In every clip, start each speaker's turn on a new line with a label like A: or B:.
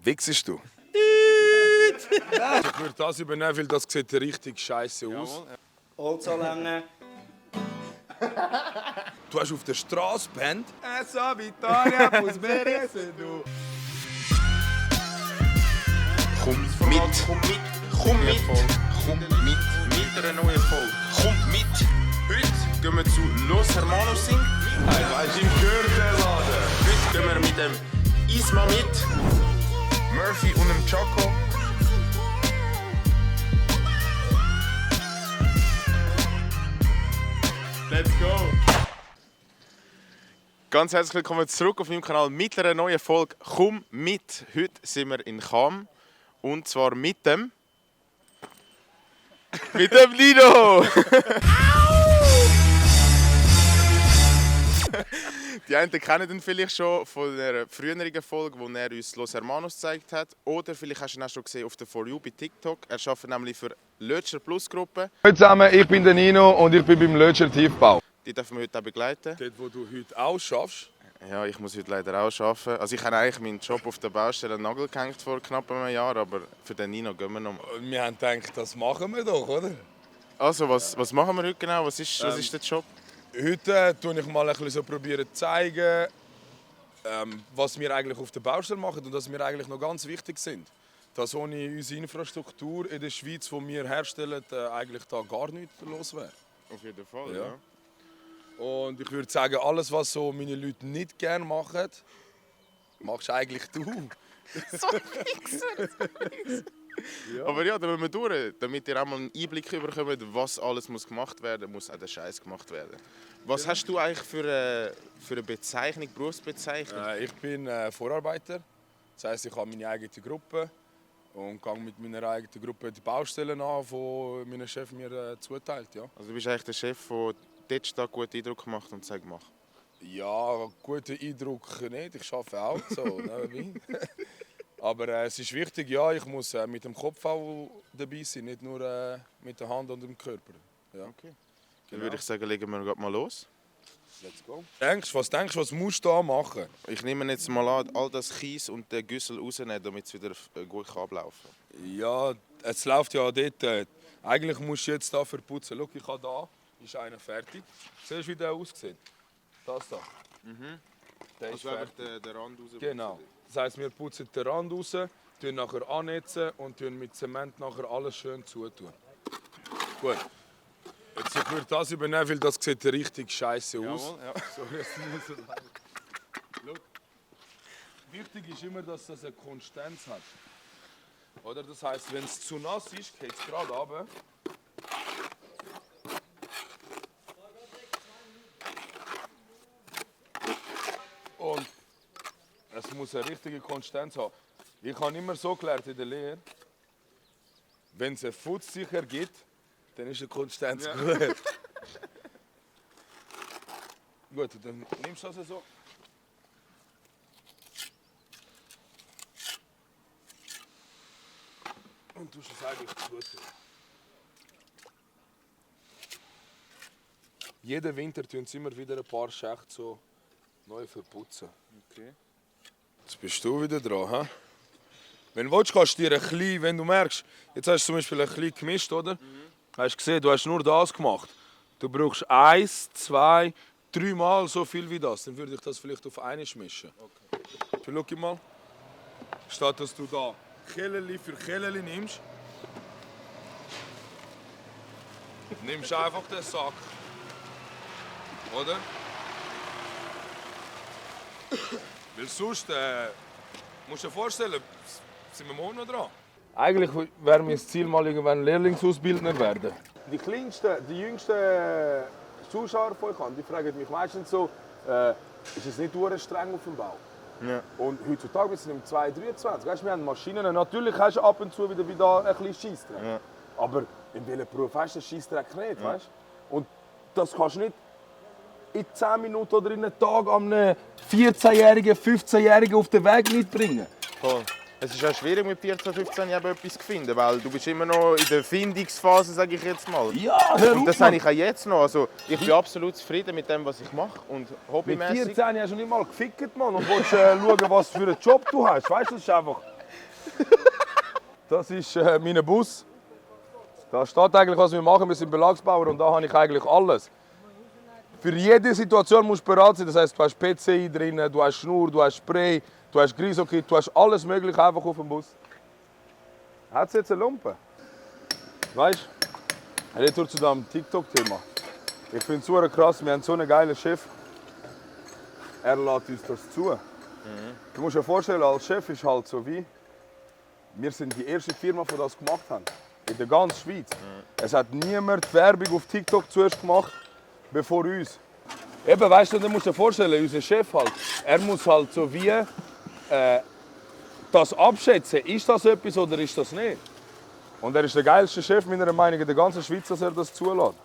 A: Wichsest du? Ich würde das übernehmen, weil das sieht richtig scheiße aus.
B: Holzanlänge.
A: Du hast auf der Straße gepennt?
B: Essa Vittoria, pues merece du.
C: Komm mit einer neuen Folge. Komm mit! Heute gehen wir zu Los Hermanos Sing.
A: Weißt du, im Gürtelladen.
C: Heute gehen wir mit dem Isma mit, Murphy und dem Choco. Let's go! Ganz herzlich willkommen zurück auf meinem Kanal mit einer neuen Folge «Komm mit». Heute sind wir in Cham und zwar mit dem Nino! Die einen kennen ihn vielleicht schon von der früheren Folge, wo er uns Los Hermanos gezeigt hat. Oder vielleicht hast du ihn auch schon gesehen auf der For You bei TikTok. Er arbeitet nämlich für Lötscher Plus Gruppe.
D: Hallo zusammen, ich bin der Nino und ich bin beim Lötscher Tiefbau.
C: Die dürfen wir heute auch begleiten.
A: Dort, wo du heute auch schaffst.
C: Ja, ich muss heute leider auch arbeiten. Also ich habe eigentlich meinen Job auf der Baustelle an den Nagel gehängt vor knapp einem Jahr, aber für den Nino gehen wir noch mal.
A: Und wir haben gedacht, das machen wir doch, oder?
C: Also, was machen wir heute genau? Was ist der Job?
A: Heute probiere ich mal ein bisschen so zu zeigen, was wir eigentlich auf der Baustelle machen und dass wir eigentlich noch ganz wichtig sind. Dass ohne unsere Infrastruktur in der Schweiz, die wir herstellen, eigentlich da gar nichts los wäre.
C: Auf jeden Fall,
A: Ja. Und ich würde sagen, alles, was so meine Leute nicht gerne machen, machst eigentlich du.
C: So Fixer! Aber ja, da müssen wir durch, damit ihr auch mal einen Einblick bekommt, was alles muss gemacht werden muss, auch der Scheiß gemacht werden. Was hast du eigentlich für eine Bezeichnung, Berufsbezeichnung?
A: Ich bin Vorarbeiter. Das heisst, ich habe meine eigene Gruppe und gehe mit meiner eigenen Gruppe die Baustellen an, die mein Chef mir zuteilt. Ja.
C: Also du bist eigentlich der Chef, der dort einen guten Eindruck macht und sagt, mach.
A: Ja, guten Eindruck nicht. Ich arbeite auch so. Ne? Aber es ist wichtig, ja, ich muss mit dem Kopf auch dabei sein, nicht nur mit der Hand und dem Körper. Ja.
C: Okay. Dann würde ich sagen, legen wir mal los.
A: Let's go. Was denkst du, was musst du da machen?
C: Ich nehme jetzt mal an, all das Kies und den Güssel rausnehmen, damit es wieder gut ablaufen kann.
A: Ja, es läuft ja dort. Eigentlich musst du jetzt hier verputzen. Schau, ich habe da, ist einer fertig. Siehst du, wie der aussieht? Das da. Der ist fertig.
C: den Rand raus.
A: Genau. Das heisst, wir putzen den Rand raus, tun nachher annetzen und tun mit Zement nachher alles schön zutun. Gut. Jetzt ich würde das übernehmen, weil das sieht richtig scheiße aus.
C: Jawohl, ja.
A: Sorry, es muss so lang. Schau. Wichtig ist immer, dass das eine Konsistenz hat. Oder? Das heisst, wenn es zu nass ist, geht es gerade runter. Und es muss eine richtige Konsistenz haben. Ich habe immer so gelernt in der Lehre, wenn es einen Futz sich ergibt, dann ist die Konsistenz gut. Gut, dann nimmst du das so. Und tust es eigentlich zutun. Jeden Winter tun sie immer wieder ein paar Schächte so neu verputzen.
C: Okay.
A: Jetzt bist du wieder dran, hä? Wenn du willst, kannst du dir ein bisschen, wenn du merkst, jetzt hast du zum Beispiel ein bisschen gemischt, oder? Hast du gesehen, du hast nur das gemacht. Du brauchst 1, 2, 3 Mal so viel wie das. Dann würde ich das vielleicht auf einmal mischen. Okay. Schau mal. Statt dass du da Kellerli für Kellerli nimmst, nimmst du einfach den Sack. Oder? Weil sonst musst du dir vorstellen, sind wir morgen noch dran. Eigentlich wäre mein Ziel, mal irgendwann Lehrlingsausbildner werden. Die kleinsten, die jüngsten Zuschauer von euch, die fragen mich meistens so, ist es nicht streng auf dem Bau?
C: Ja.
A: Und heutzutage, wir sind im 2023, weißt, wir haben Maschinen, natürlich hast du ab und zu wieder ein bisschen Scheissdreck.
C: Ja.
A: Aber in welchem Beruf hast du den Scheissdreck nicht, weißt? Und das kannst du nicht in 10 Minuten oder in einem Tag einem 14-Jährigen, 15-Jährigen auf den Weg mitbringen.
C: Voll. Es ist auch schwierig mit 14, 15 Jahren etwas zu finden, weil du bist immer noch in der Findungsphase, sage ich jetzt mal.
A: Ja, hör
C: Und das
A: auf,
C: habe ich auch jetzt noch. Also, ich bin absolut zufrieden mit dem, was ich mache und
A: Mit
C: hobbymäßig.
A: 14 hast du nicht mal gefickt, Mann, und willst schauen, was für einen Job du hast. Weißt du, das ist einfach... Das ist mein Bus. Da steht eigentlich, was wir machen. Wir sind Belagsbauer und da habe ich eigentlich alles. Für jede Situation musst du bereit sein. Das heisst, du hast PCI drin, du hast Schnur, du hast Spray, du hast Grisokit, du hast alles Mögliche einfach auf dem Bus. Hat es jetzt eine Lumpe? Weißt du? Retour zu diesem TikTok-Thema. Ich finde es super krass, wir haben so einen geilen Chef. Er lässt uns das zu. Du musst dir vorstellen, als Chef ist halt so wie, wir sind die erste Firma, die das gemacht haben. In der ganzen Schweiz. Es hat niemand die Werbung auf TikTok zuerst gemacht, bevor uns. Eben, weißt du, du musst dir vorstellen, unser Chef halt, er muss halt so wie das abschätzen, ist das etwas oder ist das nicht. Und er ist der geilste Chef meiner Meinung nach in der ganzen Schweiz, dass er das zulässt.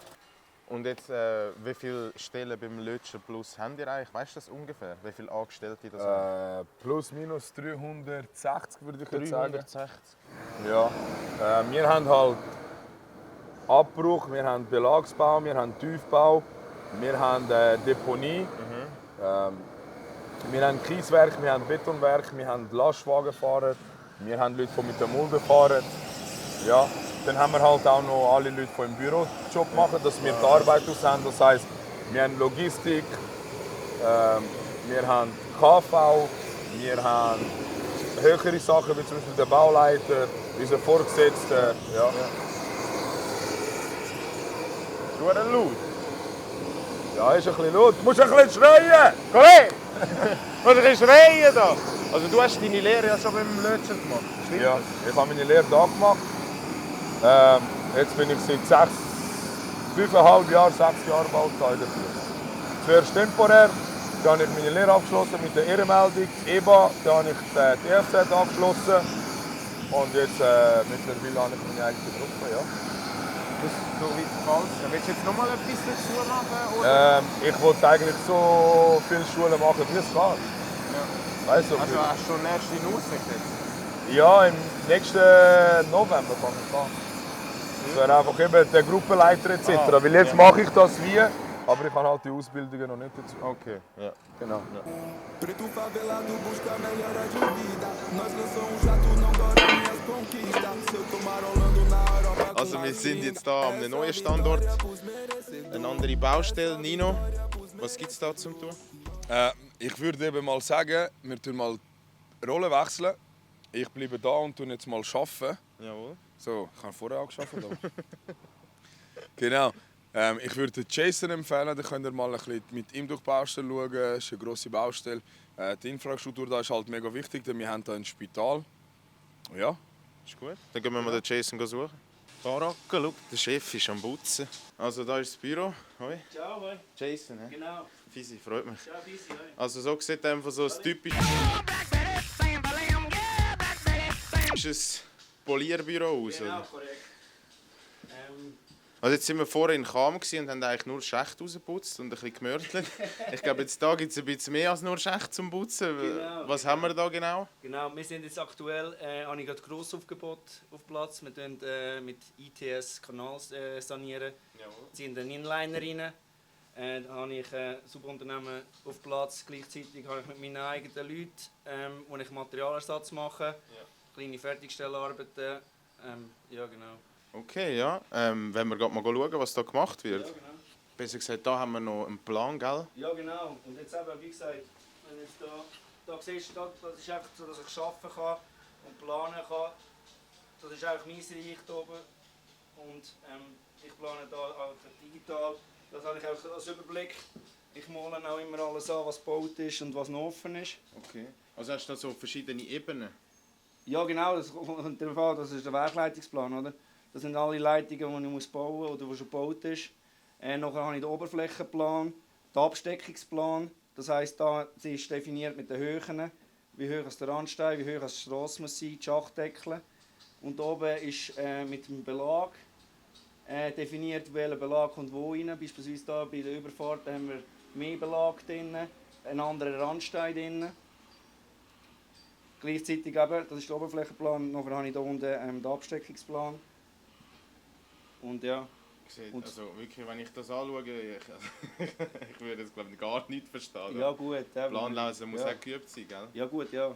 C: Und jetzt, wie viele Stellen beim Lötscher Plus habt ihr eigentlich? Weißt du das ungefähr? Wie viele Angestellte das haben?
A: Plus minus 360 würde ich jetzt sagen.
C: 360.
A: Ja. Wir haben halt Abbruch, wir haben Belagsbau, wir haben Tiefbau, wir haben Deponie, wir haben Kieswerk, wir haben Betonwerk, wir haben Lastwagenfahrer, wir haben Leute, die mit der Mulde fahren. Ja. Dann haben wir halt auch noch alle Leute, die im Bürojob machen, dass wir die Arbeit aus haben. Das heisst, wir haben Logistik, wir haben KV, wir haben höhere Sachen, wie zum Beispiel der Bauleiter, unser Vorgesetzter. Ja.
C: Du hast laut.
A: Ja, ist ein bisschen laut. Du musst ein bisschen schreien!
C: Kollege! Du musst ein bisschen schreien da! Also du hast deine Lehre ja schon beim Lötscher gemacht, stimmt?
A: Ja, ich habe meine Lehre hier gemacht. Jetzt bin ich seit 5,5 Jahren, 6 Jahre bald hier in der Firma. Zuerst temporär, dann habe ich meine Lehre abgeschlossen mit der Ehrenmeldung, EBA, dann habe ich die EFZ abgeschlossen und jetzt mittlerweile habe ich meine eigene Gruppe. Ja.
C: Das so weit gefällt. Willst du jetzt noch mal etwas dazu machen? Oder?
A: Ich wollte eigentlich so viele Schulen machen, wie es geht.
C: Ja.
A: Weißt du,
C: Also hast du schon erst in Aussicht jetzt?
A: ja, im nächsten November fange ich an. Das wäre einfach eben der Gruppenleiter etc. Weil jetzt mache ich das wie, aber ich habe halt die Ausbildungen noch nicht dazu.
C: Okay, ja.
A: Genau.
E: Preto favelado busca melhora de vida. Nós lançamos jato, não dora minhas conquistas. Se eu tô marolando na Europa.
C: Also wir sind jetzt hier an einem neuen Standort. Eine andere Baustelle. Nino, was gibt es da zum tun?
A: Ich würde eben mal sagen, wir tun mal Rollen wechseln. Ich bleibe da und tun jetzt mal arbeiten.
C: Jawohl.
A: So, ich habe vorher auch gearbeitet. Genau. Ich würde Jason empfehlen, da könnt ihr mal ein bisschen mit ihm durch die Baustelle schauen. Es ist eine grosse Baustelle. Die Infrastruktur da ist halt mega wichtig, denn wir haben hier ein Spital. Ja.
C: Ist gut. Dann gehen wir mal den Jason suchen. Baracke, schau, der Chef ist am Putzen. Also da ist das Büro. Hoi.
B: Ciao, hoi.
C: Jason, he?
B: Genau.
C: Fisi, freut mich.
B: Ciao, Bisi, hoi.
C: Also so sieht einfach so ein typisches Polierbüro aus.
B: Genau,
C: Oder?
B: korrekt.
C: Also jetzt sind wir vorher in Cham und haben eigentlich nur Schächte rausgeputzt und ein bisschen gemörtelt. Ich glaube, jetzt da gibt es ein bisschen mehr als nur Schächte zum Putzen.
B: Genau,
C: Was haben wir da genau?
B: Genau, wir sind jetzt aktuell, habe ich gerade Grossaufgebot auf Platz. Wir tun mit ITS Kanal sanieren, ziehen den Inliner rein. Dann habe ich ein Subunternehmen auf Platz. Gleichzeitig habe ich mit meinen eigenen Leuten, wo ich Materialersatz mache, kleine Fertigstellarbeiten. Ja, genau.
C: Okay, ja. Wenn wir gerade mal schauen, was da gemacht wird.
B: Ja, genau.
C: Besser gesagt, da haben wir noch einen Plan, gell?
B: Ja, genau. Und jetzt eben, wie gesagt, wenn jetzt da siehst, das ist einfach so, dass ich arbeiten kann und planen kann. Das ist eigentlich mein Reich hier oben. Und ich plane hier auch digital. Das habe ich auch als Überblick. Ich male auch immer alles an, was gebaut ist und was noch offen ist.
C: Okay. Also hast du da so verschiedene Ebenen?
B: Ja, genau. Das kommt darauf an, das ist der Werkleitungsplan, oder? Das sind alle Leitungen, die ich bauen muss oder die schon gebaut ist. Nachher habe ich den Oberflächenplan, den Absteckungsplan. Das heisst, da ist definiert mit den Höhen, wie hoch ist der Randstein, wie hoch die Strasse muss sein, die Schachtdeckel. Und oben ist mit dem Belag definiert, welcher Belag kommt wo rein. Beispielsweise hier bei der Überfahrt haben wir mehr Belag drin, einen anderen Randstein drin. Gleichzeitig eben, das ist der Oberflächenplan, nachher habe ich hier unten den Absteckungsplan. Und ja. Und
C: also wirklich, wenn ich das anschaue, ich würde das glaube ich gar nicht verstehen.
B: ja gut.
C: Planlesen muss auch geübt sein, gell?
B: Ja gut, ja.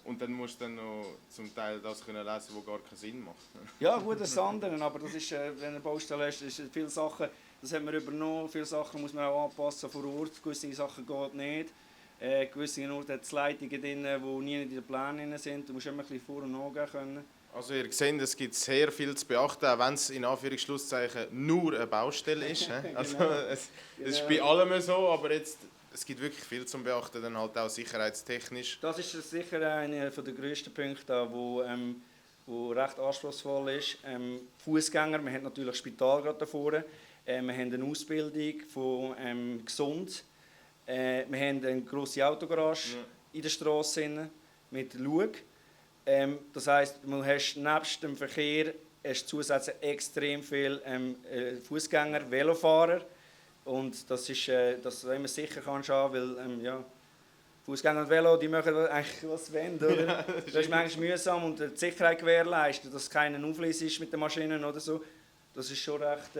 C: Und dann musst du dann noch zum Teil das können lesen, was gar keinen Sinn macht.
B: Ja, gut, das andere, aber das ist, wenn du eine Baustelle hast, ist viele Sachen, das haben wir übernommen, viele Sachen muss man auch anpassen vor Ort, gewisse Sachen geht nicht. Gewisse Orte hat es Leitungen drin, die nie in den Plänen sind, du musst immer ein bisschen vor- und nachgehen können.
C: Also ihr seht, es gibt sehr viel zu beachten, auch wenn es in Anführungszeichen nur eine Baustelle ist. Also es ist bei allem so, aber jetzt, es gibt wirklich viel zu beachten, dann halt auch sicherheitstechnisch.
B: Das ist sicher einer der grössten Punkte, wo recht anspruchsvoll ist. Fußgänger, wir haben natürlich das Spital gerade davor, wir haben eine Ausbildung von gesund, wir haben eine grosse Autogarage in der Straße mit Schau. Das heisst, du hast nebst dem Verkehr hast zusätzlich extrem viele Fußgänger, Velofahrer. Und das ist, dass du immer sicher kannst haben, weil Fußgänger und Velo, die machen eigentlich was sie wollen, oder? Ja, das ist manchmal mühsam und die Sicherheit gewährleisten, dass keiner Aufliess ist mit den Maschinen oder so. Das ist schon recht.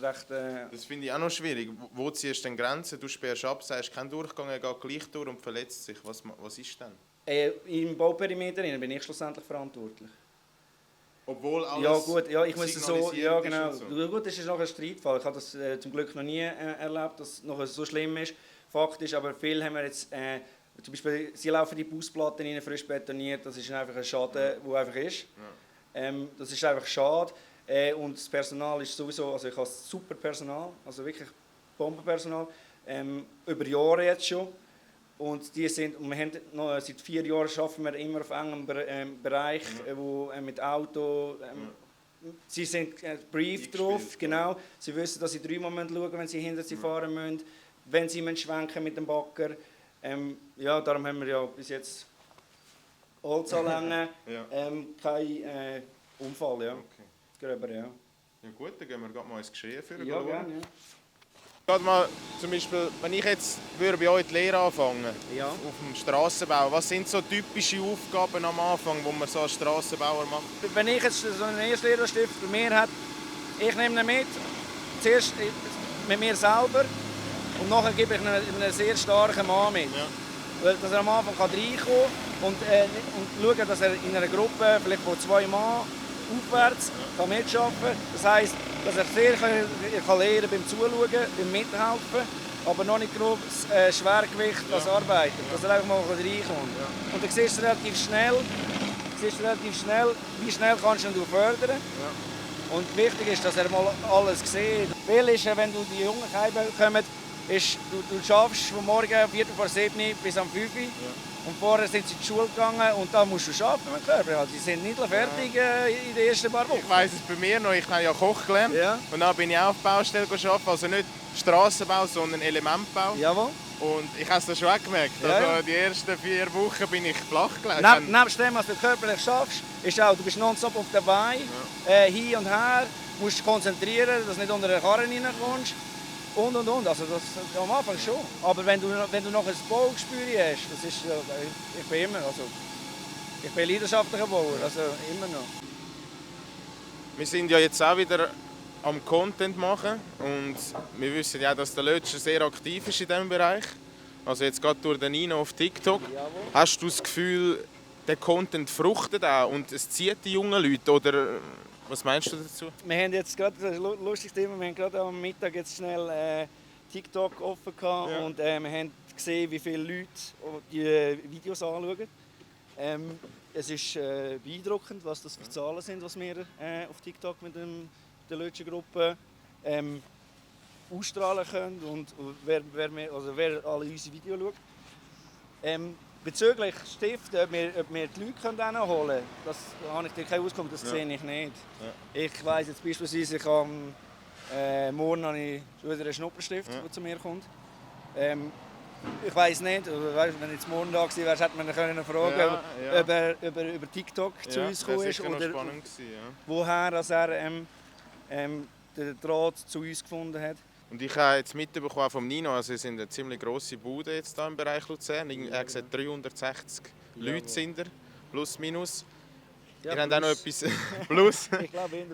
C: Das finde ich auch noch schwierig. Wo ziehst du denn Grenzen? Du sperrst ab, sagst kein Durchgang, er geht gleich durch und verletzt sich. Was ist denn?
B: Im Bauperimeter bin ich schlussendlich verantwortlich.
C: Obwohl alles
B: ja gut, ja, ich muss so, ja genau.
C: So.
B: Gut, das ist noch ein Streitfall. Ich habe das zum Glück noch nie erlebt, dass es noch so schlimm ist. Fakt ist, aber viele haben wir jetzt, zum Beispiel, sie laufen die Busplatten rein, frisch betoniert, das ist einfach ein Schaden, der einfach ist. Ja. Das ist einfach schade. Und das Personal ist sowieso, also ich habe super Personal, also wirklich Bombenpersonal, über Jahre jetzt schon. Und wir haben noch, seit 4 Jahren arbeiten wir immer auf engem Bereich, wo mit Auto. Sie sind brief drauf, genau. Sie wissen, dass sie 3-mal schauen müssen, wenn sie hinter sie fahren müssen, wenn sie schwenken mit dem Bagger. Ja, darum haben wir ja bis jetzt Holzanlängen, kein Unfall. Ja.
C: Okay.
B: Gröber, ja.
C: Ja gut, dann gehen wir gerade mal ins Geschehen für
B: Ja, gerne. Ja.
C: Gerade mal zum Beispiel, wenn ich jetzt bei euch die Lehre anfangen
B: Ja.
C: auf dem Strassenbau, was sind so typische Aufgaben am Anfang, die man so als Strassenbauer macht?
B: Wenn ich jetzt so einen Erstlehrerstift bei mir habe, ich nehme ihn mit, zuerst mit mir selber und nachher gebe ich einen sehr starken Mann mit. Ja. Weil, dass er am Anfang reinkommen kann und schauen, dass er in einer Gruppe, vielleicht von 2 Mann aufwärts, kann mitarbeiten kann. Das heisst, dass er sehr kann lernen beim Zuschauen, beim Mithelfen, aber noch nicht genug Schwergewicht als Arbeiter, dass er einfach mal reinkommt. Ja. Und dann siehst du relativ schnell, wie schnell kannst du ihn fördern. Ja. Und wichtig ist, dass er mal alles sieht. Viel ist, wenn du die jungen Keiben kommen, ist, du schaffst von morgen 7:45 bis am 5 Uhr. Ja. Und vorher sind sie in die Schule gegangen und da musst du arbeiten mit dem Körper. Die sind nicht fertig in den ersten paar Wochen.
C: Ich weiss es bei mir noch, ich habe ja Koch gelernt. Ja. Und dann bin ich auch auf Baustelle gearbeitet, also nicht Strassenbau, sondern Elementbau.
B: Jawohl.
C: Und ich habe es da schon auch gemerkt. Also die ersten 4 Wochen bin ich flach gelegen.
B: Nebst dem, was du körperlich schaffst, ist auch, du bist nonstop auf der Beine, hin und her, musst dich konzentrieren, dass du nicht unter den Karren reinkommst. Und. Also das am Anfang schon. Aber wenn du noch ein Baugespür hast, das ist, ich bin leidenschaftlicher Bauer, also immer noch.
C: Wir sind ja jetzt auch wieder am Content machen und wir wissen ja, dass der Lötscher sehr aktiv ist in diesem Bereich. Also jetzt gerade durch den Nino auf TikTok. Jawohl. Hast du das Gefühl, der Content fruchtet auch und es zieht die jungen Leute, oder was meinst du dazu?
B: Wir haben jetzt gerade ein lustiges Thema, wir haben gerade am Mittag jetzt schnell TikTok offen gehabt und wir haben gesehen, wie viele Leute die Videos anschauen. Es ist beeindruckend, was das für Zahlen sind, was wir auf TikTok mit der Lötschergruppe ausstrahlen können und wer alle unsere Videos schaut. Bezüglich Stiften, ob wir die Leute holen können, das habe ich dir keine Auskunft, das sehe ich nicht. Ja. Ich weiss jetzt beispielsweise, morgen habe ich schon wieder einen Schnupperstift, der zu mir kommt. Ich weiss nicht, wenn jetzt morgen da gewesen wäre, hätte man ihn fragen können, ob er über TikTok zu uns gekommen ist oder woher er den Draht zu uns gefunden hat.
C: Und ich habe jetzt mitbekommen vom Nino, also es sind eine ziemlich grosse Bude jetzt hier im Bereich Luzern. Er hat gesagt, 360 Leute sind er, plus minus. Ja, ihr habt auch noch etwas plus.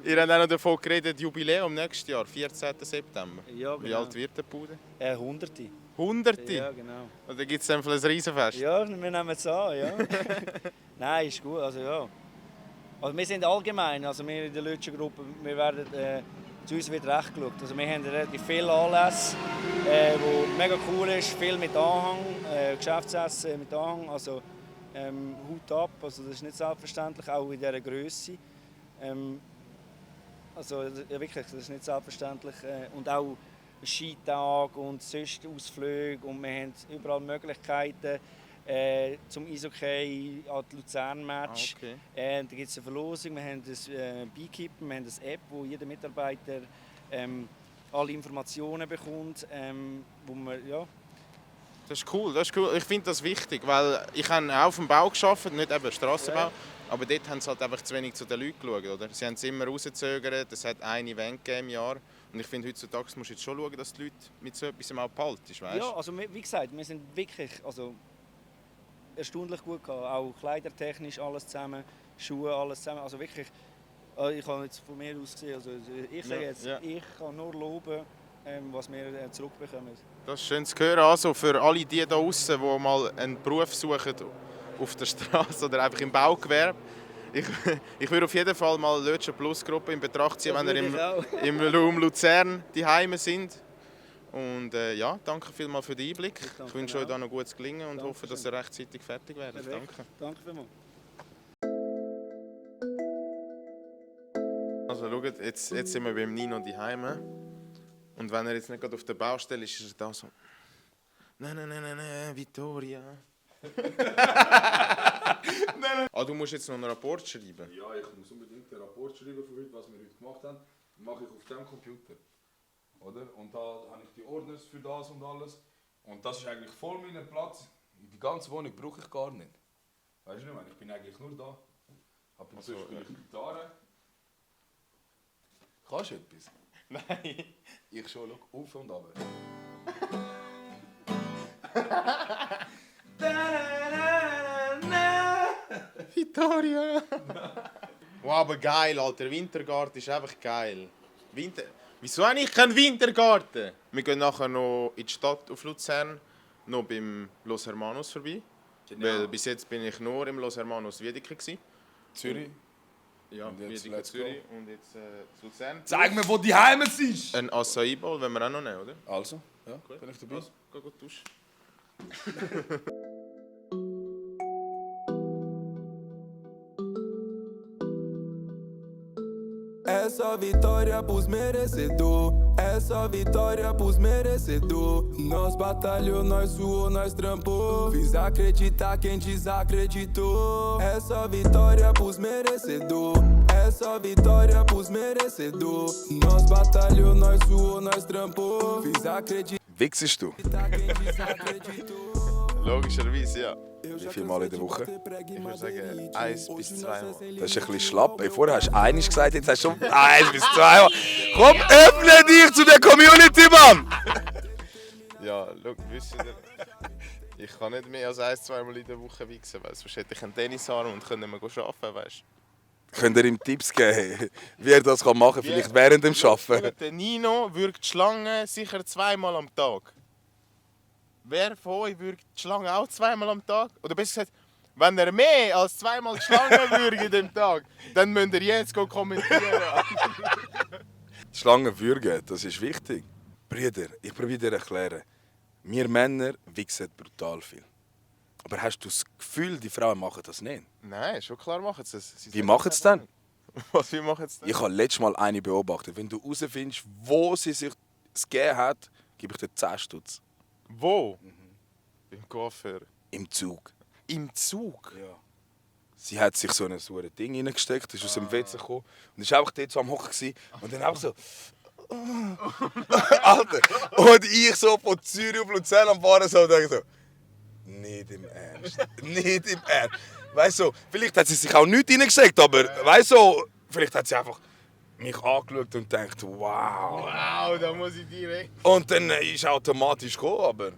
C: Ihr habt auch noch davon geredet, Jubiläum nächstes Jahr, 14. September.
B: Ja, genau.
C: Wie alt wird die Bude?
B: 100.
C: Hunderte?
B: Ja, genau.
C: Und dann gibt es ein Riesenfest?
B: Ja, wir nehmen es an, ja. Nein, ist gut, also ja. Also wir sind allgemein, also wir in der Lütscher Gruppe, wir werden, zu uns wird recht geschaut. Also wir haben relativ viele Anlässe, wo mega cool ist, viel mit Anhang, Geschäftsessen mit Anhang, also Hut ab, also das ist nicht selbstverständlich, auch in dieser Grösse. Also ja, wirklich, das ist nicht selbstverständlich. Und auch Skitag und sonst Ausflüge und wir haben überall Möglichkeiten zum Eishockey an die Luzern-Match.
C: Okay.
B: Da gibt es eine Verlosung, wir haben das Beekeeper, wir haben eine App, wo jeder Mitarbeiter alle Informationen bekommt, wo man, ja.
C: Das ist cool, das ist cool. Ich finde das wichtig, weil ich habe auch auf dem Bau gearbeitet, nicht eben Strassenbau,
B: Ja.
C: aber dort haben sie halt einfach zu wenig zu den Leuten geschaut. Oder? Sie haben es immer rausgezögert, es hat ein Event gegeben im Jahr. Und ich finde, heutzutage musst du jetzt schon schauen, dass die Leute mit so etwas auch behalten, weißt?
B: Ja, also wie gesagt, wir sind wirklich erstaunlich gut gehabt. Auch kleidertechnisch alles zusammen, Schuhe alles zusammen. Also wirklich, ich habe jetzt von mir aus gesehen, also ich sage jetzt, ich kann nur loben, was wir zurückbekommen.
C: Das ist schön zu hören. Also für alle die da draußen, die mal einen Beruf suchen auf der Straße oder einfach im Baugewerbe. Ich würde auf jeden Fall mal Lötscher Plus Gruppe in Betracht ziehen,
B: Das
C: wenn ihr im Raum Luzern die Heime sind. Und ja, danke vielmals für den Einblick.
B: Danke
C: Ich wünsche euch
B: auch.
C: da noch gutes Gelingen und
B: Dankeschön.
C: hoffe, dass ihr rechtzeitig fertig werdet.
B: Perfekt.
C: Danke.
B: Danke vielmals.
C: Also schaut, jetzt sind wir beim Nino die Heime. Und wenn er jetzt nicht gerade auf der Baustelle ist, ist er da so. Nein, Vittoria. Ah, du musst jetzt noch einen Rapport schreiben.
A: Ja, ich muss unbedingt einen Rapport schreiben von heute, was wir heute gemacht haben. Das mache ich auf dem Computer. Oder? Und da habe ich die Ordner für das und alles. Und das ist eigentlich voll mein Platz. Die ganze Wohnung brauche ich gar nicht. Weißt du nicht, ich bin eigentlich nur da. Ab und zu spiele ich Gitarre. Kannst du etwas?
C: Nein.
A: Ich schon, schau auf und ab.
C: Vittoria! Wow, aber geil, Alter. Wintergarten ist einfach geil. Wieso habe ich keinen Wintergarten? Wir gehen nachher noch in die Stadt auf Luzern, noch beim Los Hermanos vorbei.
A: Genau.
C: Weil bis jetzt bin ich nur im Los Hermanos Wiedeke gewesen.
A: Zürich.
C: Ja,
A: Und jetzt
C: Wiedeke
A: let's
C: Zürich und jetzt Luzern.
A: Zeig mir, wo die Heimat ist!
C: Ein Acai Bowl, wenn wir auch noch nehmen, oder?
A: Also, ja, bin ich dabei.
C: Also, geh gut duschen.
E: É só vitória pros merecedor. É só vitória pros merecedor. Nós batalhou, nós suou, nós trampou. Fiz acreditar quem desacreditou. É só vitória pros merecedor. É só vitória pros merecedor. Nós batalhou, nós suou, nós trampou. Fiz acreditar
A: Wichsest du?
E: quem desacreditou.
C: Logischerweise, ja.
A: Wie viele Mal in der Woche?
C: Ich würde sagen 1 bis 2 Mal.
A: Das ist ein bisschen schlapp. Ey, vorher hast du einiges gesagt, jetzt hast du schon 1 bis 2 Mal. Komm, öffne dich zu der Community, Mann!
C: Ja, schau, wisst ihr, ich kann nicht mehr als 1-2 Mal in der Woche wichsen, weil sonst hätte ich einen Tennisarm und könnte nicht mehr arbeiten, weißt du.
A: Könnt ihr ihm Tipps geben, wie er das machen kann, vielleicht während dem Arbeiten?
C: Der Nino würgt die Schlange sicher 2-mal am Tag. Wer von euch würgt die Schlange auch 2-mal am Tag? Oder besser gesagt, wenn er mehr als 2-mal die Schlange würgt am Tag, dann müsst ihr jetzt kommentieren.
A: Die Schlangen würgen, das ist wichtig. Brüder, ich probiere dir erklären. Wir Männer wichsen brutal viel. Aber hast du das Gefühl, die Frauen machen das nicht?
C: Nein, schon klar machen sie es.
A: Wie machen sie es denn?
C: Was, wie machen sie das?
A: Ich habe letztes Mal eine beobachtet. Wenn du herausfindest, wo sie sich es gegeben hat, gebe ich dir 10 Stutz.
C: Wo? Beim Coiffeur.
A: Im Zug.
C: Im Zug?
A: Ja. Sie hat sich so ein saures Ding reingesteckt, ist aus dem WC gekommen und ist einfach dort so am Hocken gewesen. Und dann einfach so... Alter! Und ich so von Zürich auf Luzern am Fahren so und denke so... Nicht im Ernst. Nicht im Ernst. Weißt du, vielleicht hat sie sich auch nichts reingesteckt, aber weißt du, vielleicht hat sie einfach mich angeschaut und gedacht, wow.
C: Wow, da muss ich direkt.
A: Und dann ist automatisch gekommen, aber...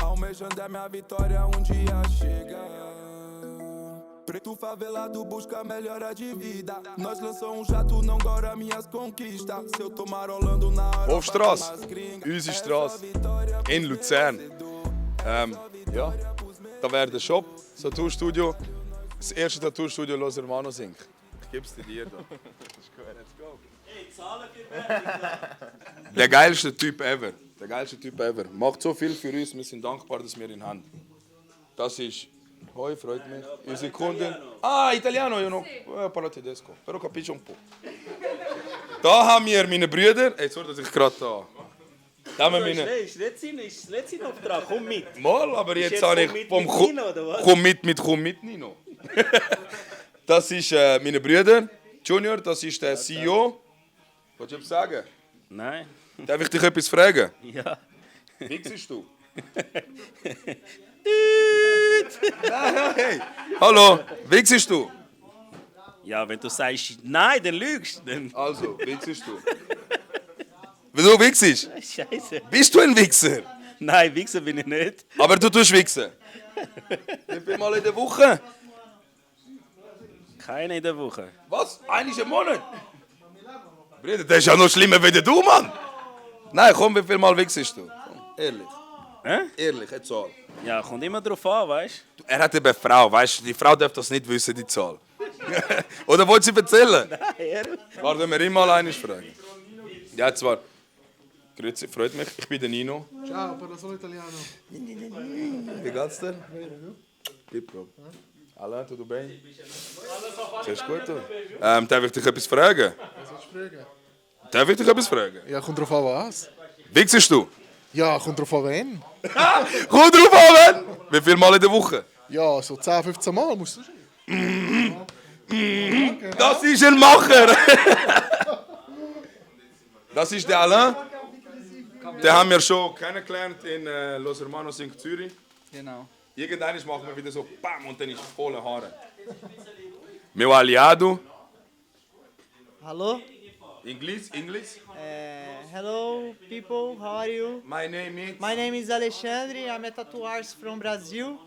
E: Almejando a minha vitória dia chega. Preto favelado busca melhora de vida. Nós lançamos jato, não gora minhas conquistas. Se eu tô marolando na hora.
A: Hofstrasse, unsere Straße in Luzern. Ja, da wäre der Shop, das Tattoo-Studio. Das erste Tattoo-Studio Los Hermanos Inc. Ich gebe es dir da. Der geilste Typ ever. Der geilste Typ ever. Macht so viel für uns, wir sind dankbar, dass wir ihn haben. Das ist... Hoi, freut mich. Unsere Kunden... Ah, Italiano, io non parlo tedesco, però capisco un po'. Da haben wir meine Brüder... Ey, sorry, dass ich gerade da... Da haben wir meine...
F: Ist nicht sein Auftrag, komm mit.
A: Mal, aber jetzt
F: jetzt
A: habe ich
F: komm mit
A: vom
F: mit Nino, oder was?
A: Komm mit Nino. Das ist meine Brüder. Junior, das ist der CEO. Willst du etwas sagen?
F: Nein.
A: Darf ich dich etwas fragen?
F: Ja.
A: Wichsest du? Nein, hey. Hallo, wichsest du?
F: Ja, wenn du sagst nein, dann lügst du. Dann...
A: Also, wichsest du? Wieso wichsest?
F: Scheiße.
A: Bist du ein Wichser?
F: Nein, Wichser bin ich nicht.
A: Aber du tust wichsen. Wie viel Mal in der Woche?
F: Keine in der Woche.
A: Was? Einmal im Monat? Bruder, das ist ja noch schlimmer wie du, Mann! Nein, komm, wie viel Mal wichsest du? Komm, ehrlich.
F: Hä?
A: Ehrlich, eine Zahl.
F: Ja, kommt immer drauf an, weißt
A: Du, er hat eben eine Frau, weißt du? Die Frau darf das nicht wissen, die Zahl. Oder wollt sie erzählen?
F: du?
A: Warte, wir ihn mal einmal fragen. Ja, zwar. Grüezi, freut mich. Ich bin der Nino.
G: Ciao, parlo solo italiano.
A: Wie geht's dir? Tipptopp. Alain, tudo bem? Alles gut? Darf ich dich etwas fragen?
G: Was willst du fragen?
A: Darf ich dich etwas fragen?
G: Ja, kommt drauf an was.
A: Wichsest du?
G: Ja, kommt drauf an wen.
A: Komm drauf an, wenn! Wie viel Mal in der Woche?
G: Ja, so 10, 15 Mal musst du schon.
A: Das ist ein Macher! Das ist der Alain. Den haben wir schon kennengelernt in Los Hermanos in Zürich.
B: Genau.
A: Irgendwann machen wir wieder so BAM und dann ist volle Haare. Meu aliado.
H: Hello,
A: English?
H: hello people, how are you?
A: My name is...
H: My name is Alexandre, I'm a tattoo artist from Brazil.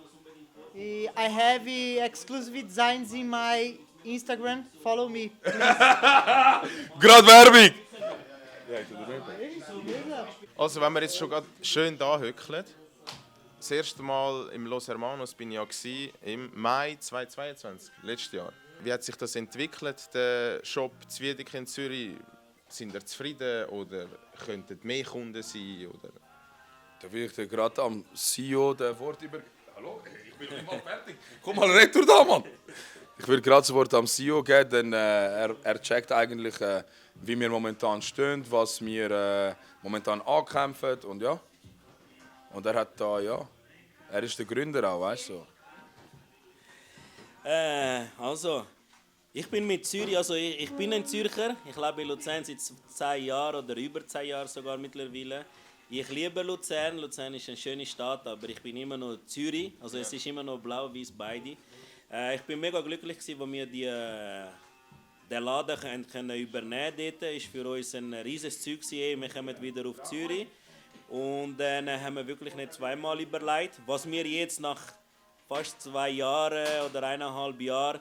H: I have exclusive designs in my Instagram, follow me.
A: Gerade Werbung!
C: Also, wenn wir jetzt schon grad schön da hückeln. Das erste Mal im Los Hermanos bin ich ja im Mai 2022, letztes Jahr. Wie hat sich das entwickelt, der Shop Zwiedek in Zürich? Sind ihr zufrieden oder könnten mehr Kunden sein? Oder?
A: Da will ich dir gerade am CEO das Wort über... Hallo, ich bin nicht mal fertig. Komm mal retour da, Mann. Ich will gerade das Wort am CEO geben, denn er checkt eigentlich, wie wir momentan stehen, was wir momentan ankämpfen und ja. Und er hat da, ja, er ist der Gründer auch, weißt du.
F: Also, ich bin mit Zürich, also ich bin ein Zürcher. Ich lebe in Luzern seit 10 Jahren oder über 10 Jahren sogar mittlerweile. Ich liebe Luzern. Luzern ist eine schöne Stadt, aber ich bin immer noch Zürich. Also es ist immer noch blau-weiß beide. Ich bin mega glücklich, als wir den Laden können übernehmen konnten. Das war für uns ein riesiges Zeug. Wir kommen wieder auf Zürich. Und dann haben wir wirklich nicht zweimal überlegt, was wir jetzt nach fast 2 Jahren oder 1,5 Jahren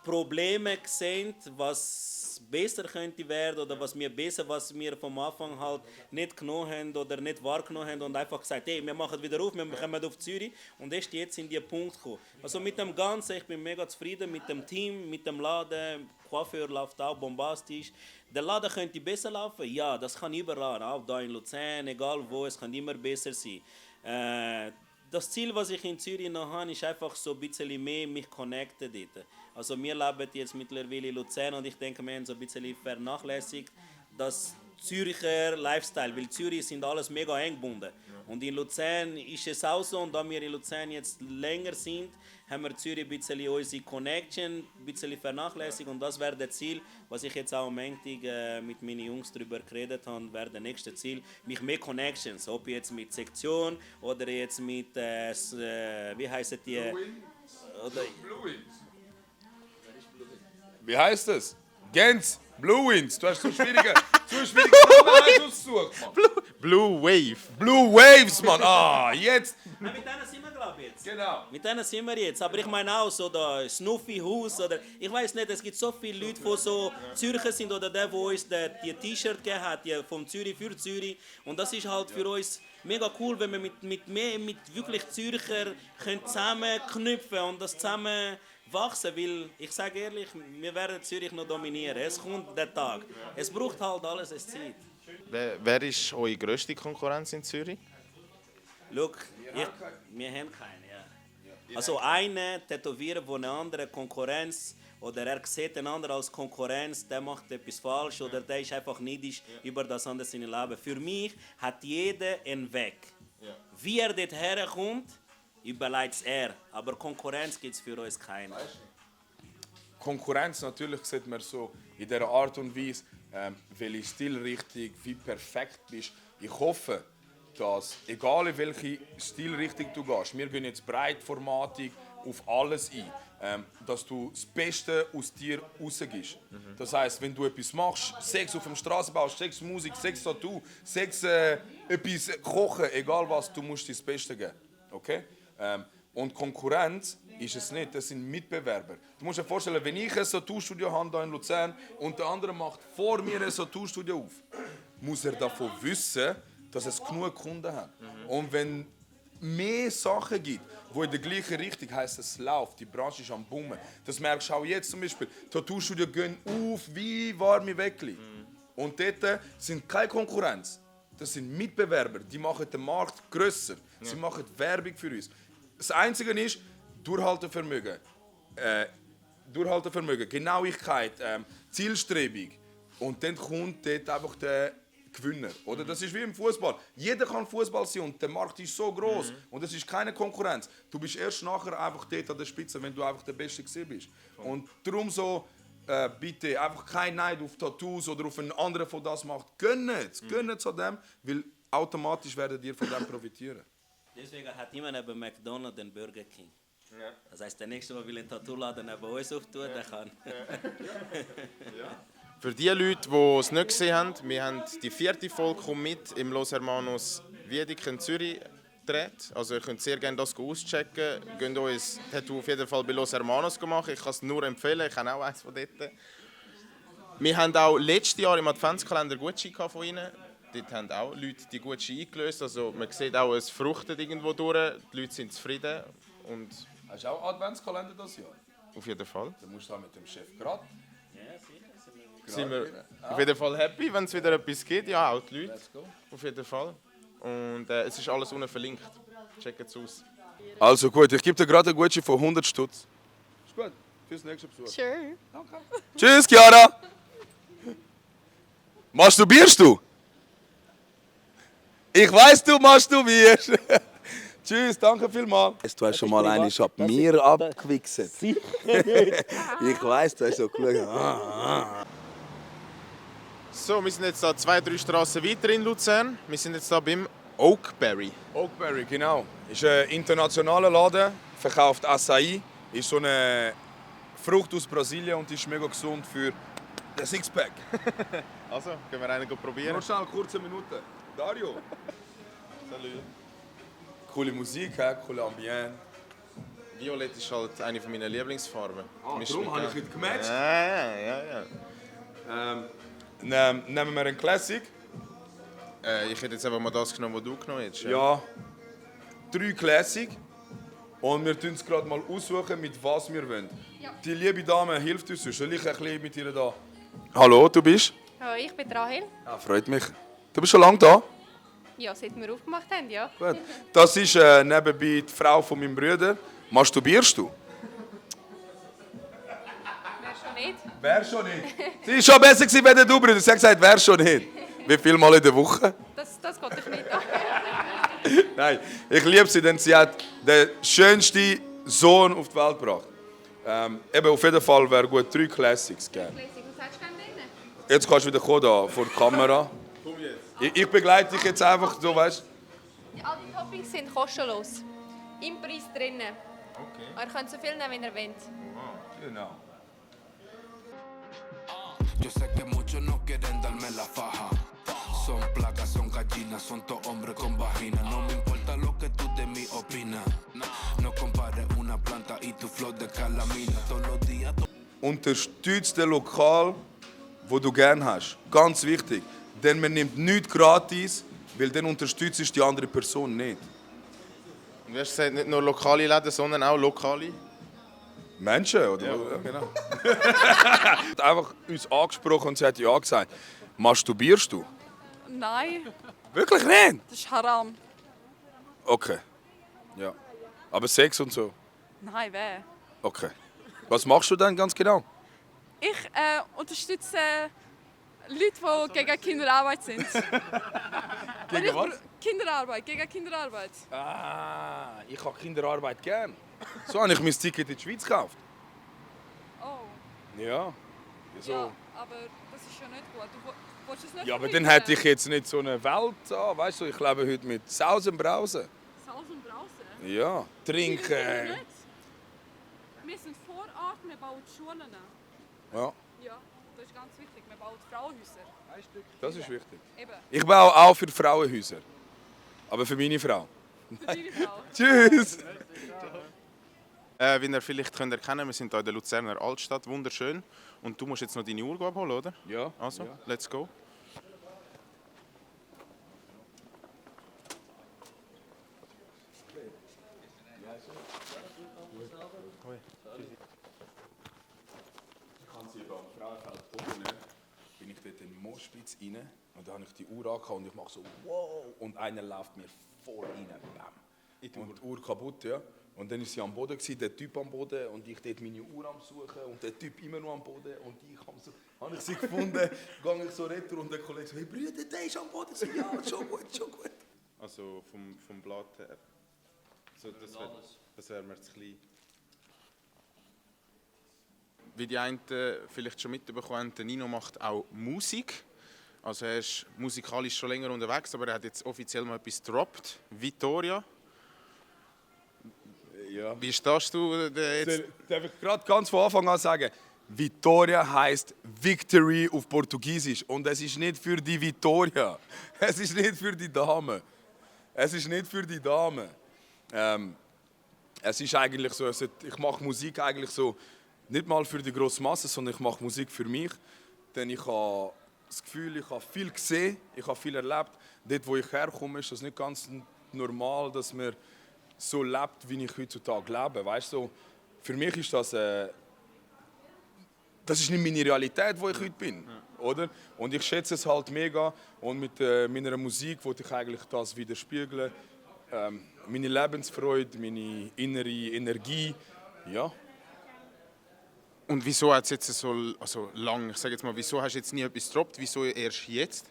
F: Probleme sehen, was besser könnte werden oder was wir vom Anfang halt nicht genommen haben oder nicht wahrgenommen haben und einfach gesagt, hey, wir machen wieder auf, wir kommen auf Zürich und erst jetzt in diesen Punkt gekommen. Also mit dem Ganzen, ich bin mega zufrieden mit dem Team, mit dem Laden, Coiffeur läuft auch bombastisch. Der Laden könnte besser laufen, ja, das kann überall, auch da in Luzern, egal wo, es kann immer besser sein. Das Ziel, was ich in Zürich noch habe, ist einfach so ein bisschen mehr mich connecten dort. Also wir leben jetzt mittlerweile in Luzern und ich denke, wir haben so ein bisschen vernachlässigt das Zürcher Lifestyle, weil Zürich sind alles mega eng gebunden. Und in Luzern ist es auch so, und da wir in Luzern jetzt länger sind, haben wir Zürich ein bisschen unsere Connection ein bisschen vernachlässigt und das wäre das Ziel, was ich jetzt auch am Montag mit meinen Jungs darüber geredet habe, wäre das nächste Ziel, mich mehr Connections, ob jetzt mit Sektion oder jetzt mit, wie heisst die? Oder,
A: Wie heißt es? Gens? Blue Winds, du hast so schwierige Namen ausgesucht, Mann.
C: Blue Wave.
A: Blue Waves, Mann. Ah, jetzt.
F: Mit denen sind wir, glaube ich, jetzt.
A: Genau.
F: Mit denen sind wir jetzt. Aber ich meine auch so der Snuffy House oder ich weiß nicht, es gibt so viele Leute, die so Zürcher sind oder der, der uns die T-Shirt gegeben hat, die vom Zürich für Zürich. Und das ist halt für uns mega cool, wenn wir mit wirklich Zürcher können zusammenknüpfen und das zusammen wachsen, weil ich sage ehrlich, wir werden Zürich noch dominieren. Es kommt der Tag. Es braucht halt alles eine Zeit.
C: Wer ist eure grösste Konkurrenz in Zürich?
F: Schau, wir haben keine, ja. Also einer tätowieren, wo eine andere Konkurrenz oder er sieht den anderen als Konkurrenz, der macht etwas falsch oder der ist einfach neidisch über das andere in Leben. Für mich hat jeder einen Weg. Wie er dort herkommt, überlegt er. Aber Konkurrenz gibt es für uns keine.
A: Konkurrenz natürlich sieht man so in dieser Art und Weise, welche Stilrichtung, wie perfekt bist. Ich hoffe, dass, egal in welche Stilrichtung du gehst, wir gehen jetzt breitformatig auf alles ein, dass du das Beste aus dir rausgibst. Das heisst, wenn du etwas machst, Sex auf dem Strassenbau, Sex Musik, Sex Tattoo, Sex etwas kochen, egal was, du musst dir das Beste geben. Okay? Und Konkurrenz ist es nicht, das sind Mitbewerber. Du musst dir vorstellen, wenn ich ein Tattoo-Studio habe hier in Luzern und der andere macht vor mir ein Tattoo-Studio auf, muss er davon wissen, dass es genug Kunden hat. Und wenn mehr Sachen gibt, die in der gleichen Richtung heisst, es läuft, die Branche ist am Bummen. Das merkst du auch jetzt zum Beispiel. Tattoo-Studio gehen auf wie warme Weckli. Und dort sind keine Konkurrenz. Das sind Mitbewerber, die machen den Markt grösser. Sie machen Werbung für uns. Das Einzige ist Durchhaltevermögen. Genauigkeit, Zielstrebung. Und dann kommt dort einfach der Gewinner. Oder? Das ist wie im Fußball. Jeder kann Fußball sein und der Markt ist so groß und es ist keine Konkurrenz. Du bist erst nachher einfach dort an der Spitze, wenn du einfach der Beste gewesen bist. Und darum so, bitte einfach kein Neid auf Tattoos oder auf einen anderen, der das macht. Gönnt an dem, weil automatisch werdet ihr von dem profitieren.
F: Deswegen hat immer neben McDonald's den Burger King. Ja. Das heisst, der nächste, der einen Tattoo-Laden neben uns auftun, der kann.
C: Für die Leute, die es nicht gesehen haben, wir haben die 4. Folge mit im Los Hermanos Wiedeke in Zürich gedreht. Also ihr könnt sehr gerne das auschecken. Geht euch ein Tattoo auf jeden Fall bei Los Hermanos machen. Ich kann es nur empfehlen, ich habe auch eins von dort. Wir haben auch letztes Jahr im Adventskalender Gutscheine von ihnen. Dort haben auch Leute die Gutscheine eingelöst. Also man sieht auch, es fruchtet irgendwo durch. Die Leute sind zufrieden. Und
A: hast du auch Adventskalender das Jahr?
C: Auf jeden Fall.
A: Dann musst du auch mit dem Chef gerade.
C: Sind wir auf jeden Fall happy, wenn es wieder etwas gibt. Ja, auch die Leute.
A: Let's go.
C: Auf jeden Fall. Und es ist alles unten verlinkt. Checkt es aus.
A: Also gut, ich gebe dir gerade einen Gutschein von 100 Stutz. Ist gut, fürs nächste Besuch.
I: Sure.
A: Okay. Tschüss, Chiara! Masturbierst du? Ich weiss, du masturbierst. Tschüss, danke vielmals. Du hast schon mal eine ab mir abgewichst. Ich weiss, du hast so geschaut.
C: So, wir sind jetzt da 2-3 Straßen weiter in Luzern. Wir sind jetzt da beim Oakberry.
A: Oakberry, genau. Ist ein internationaler Laden, verkauft Acai. Ist so eine Frucht aus Brasilien und ist mega gesund für den Sixpack.
C: Also, können wir einen probieren?
A: Nur schnell, kurze Minute. Dario.
C: Salut.
A: Coole Musik, coole Ambiente.
C: Violett ist halt eine meiner Lieblingsfarben.
A: Darum habe ich heute gematcht.
C: Ja.
A: Nehmen wir einen Classic.
C: Ich hätte jetzt einfach mal das genommen, was du genommen hast.
A: Ja. 3 Classic. Und wir tun es gerade mal aussuchen, mit was wir wollen.
I: Ja.
A: Die liebe Dame hilft uns. Soll ich ein bisschen mit ihr da? Hallo, du bist?
I: Ja, ich bin Rahel.
A: Ja, freut mich. Du bist schon lange da?
I: Ja, seit wir aufgemacht haben, ja.
A: Gut. Das ist nebenbei die Frau von meinem Bruder. Masturbierst du?
I: Wer schon nicht?
A: Wer schon nicht? Sie war schon besser gewesen, wenn du, Bruder. Sie hat gesagt, wer schon nicht. Wie viel Mal in der Woche?
I: Das geht dich nicht an.
A: Nein, ich liebe sie, denn sie hat den schönsten Sohn auf die Welt gebracht. Eben, auf jeden Fall wäre gut 3 Classics geben.
I: Was sagst du denn denen?
A: Jetzt kannst du wieder kommen, da, vor der Kamera.
C: Komm jetzt.
A: Ich begleite dich jetzt einfach, so weißt
I: All die Toppings sind kostenlos. Im Preis drinnen.
C: Okay.
I: Ihr könnt so viel nehmen, wie ihr wollt.
A: Genau.
E: Yo sé que muchos no quieren darme la faja. Son placas, son gallinas, son todos hombres con vagina. No me importa lo que tú de mí opinas. No compares una planta y tu flor de calamina. Todos los días.
A: Unterstütze den Lokal, wo du gerne hast. Ganz wichtig. Denn man nimmt nichts gratis, weil dann unterstützt die andere Person nicht.
C: Du hast gesagt, nicht nur lokale Läden, sondern auch lokale.
A: Menschen, oder? Ja, genau. Hat einfach uns angesprochen und sie hat ja gesagt. Masturbierst du?
I: Nein,
A: Wirklich nicht?
I: das ist Haram.
A: Okay. Ja. Aber Sex und so?
I: Nein, wer?
A: Okay. Was machst du dann ganz genau?
I: Ich unterstütze Leute, die gegen Kinderarbeit sind.
A: Gegen was?
I: Kinderarbeit, gegen Kinderarbeit.
A: Ah, ich habe Kinderarbeit gern. So habe ich mein Ticket in die Schweiz gekauft.
I: Oh,
A: Ja. Wieso?
I: ja, aber das ist ja nicht gut. Du willst es nicht
A: Ja, aber dann
I: verbieten?
A: hätte ich jetzt nicht so eine Welt an. Weißt du, ich lebe heute mit Sausen Brausen.
I: Salz und Brause?
A: Ja.
I: Wir
A: Trinken.
I: nicht. Wir sind vor Ort, wir bauen Schulen.
A: Ja,
I: Ja, das ist ganz wichtig. Wir bauen Frauenhäuser.
A: das ist wichtig.
I: Eben,
A: Ich baue auch für Frauenhäuser. Aber für meine Frau.
I: für deine Frau.
A: Tschüss!
C: Wie ihr vielleicht könnt erkennen, wir sind hier in der Luzerner Altstadt, wunderschön. Und du musst jetzt noch deine Uhr abholen, oder?
A: Ja.
C: Also,
A: Ja.
C: let's go.
A: Ich habe sie beim Frauenfeld oben, bin ich dort in den Moschpitz rein und da habe ich die Uhr angehabt und ich mache so wow und einer läuft mir voll rein, bam. Und die Uhr kaputt, ja. Und dann war sie am Boden, der Typ am Boden und ich dort meine Uhr am Suchen und der Typ immer noch am Boden und ich habe ich sie gefunden, gehe ich so retour und der Kollege so, hey Brüder, der ist am Boden, so, ja, schon gut, schon gut.
C: Also vom Blatt her. So, das wäre mir zu klein. Wie die einen vielleicht schon mitbekommen haben, der Nino macht auch Musik. Also er ist musikalisch schon länger unterwegs, aber er hat jetzt offiziell mal etwas gedroppt. Vittoria.
A: Ja.
C: Wie stehst du jetzt?
A: Darf ich gerade ganz von Anfang an sagen, Vitória heißt Victory auf Portugiesisch und es ist nicht für die Vitória. Es ist nicht für die Dame. Es ist nicht für die Dame. Es ist eigentlich so, ich mache Musik eigentlich so nicht mal für die grosse Masse, sondern ich mache Musik für mich, denn ich habe das Gefühl, ich habe viel gesehen, ich habe viel erlebt. Dort, wo ich herkomme, ist das nicht ganz normal, dass man so lebt, wie ich heutzutage lebe. Weißt du, für mich ist das ist nicht meine Realität, wo ich heute bin, oder? Und ich schätze es halt mega und mit meiner Musik wollte ich eigentlich das widerspiegeln, meine Lebensfreude, meine innere Energie, ja.
C: Und wieso hat es jetzt so lang, ich sage jetzt mal, wieso hast du jetzt nie etwas gedroppt, wieso erst jetzt?